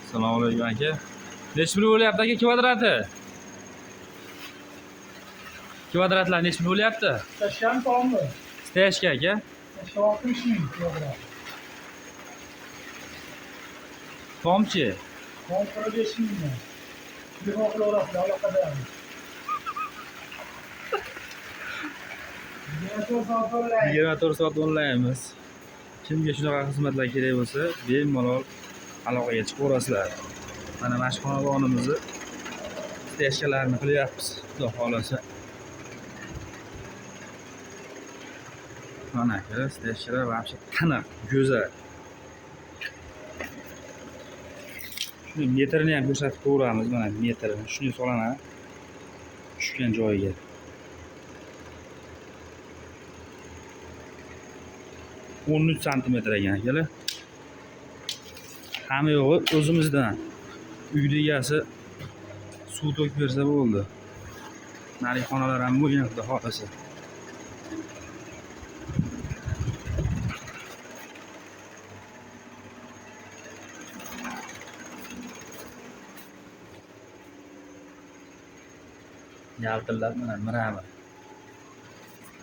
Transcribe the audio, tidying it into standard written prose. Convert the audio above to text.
Assalomu alaykum, aka. Nechi pul bo'lyapti, aka, kvadrati? Kvadratlar nechi pul bo'lyapti? Tashkent tommi? Steyashka, aka. 60 000 kvadrat. Tomchi? Tom 45 mingdan. Telefon qilaverasizlar, aloqadamiz. 24 soat onlayn. 24 soat onlaynmiz. Kimga shunaqa xizmatlar kerak bo'lsa, bemalol aloqaga chiqaverasizlar. Mana shu xonadonimizni steyashkalarini qilyapmiz, Xudo xohlasa. Mana, aka, steyashkalar вообще tiniq, go'zal. Shuni metrini ham ko'rsatib ko'ramiz, mana metrini. Shuni solaman tushgan joyiga. 13 santimetr ekan, akalar. Hamma yo'g'i o'zimizdan. Uyni egasi suv to'kib bersa bo'ldi. Narigi xonalar ham bo'lgan, Xudo xohlasa. Yaltillab mana mramor.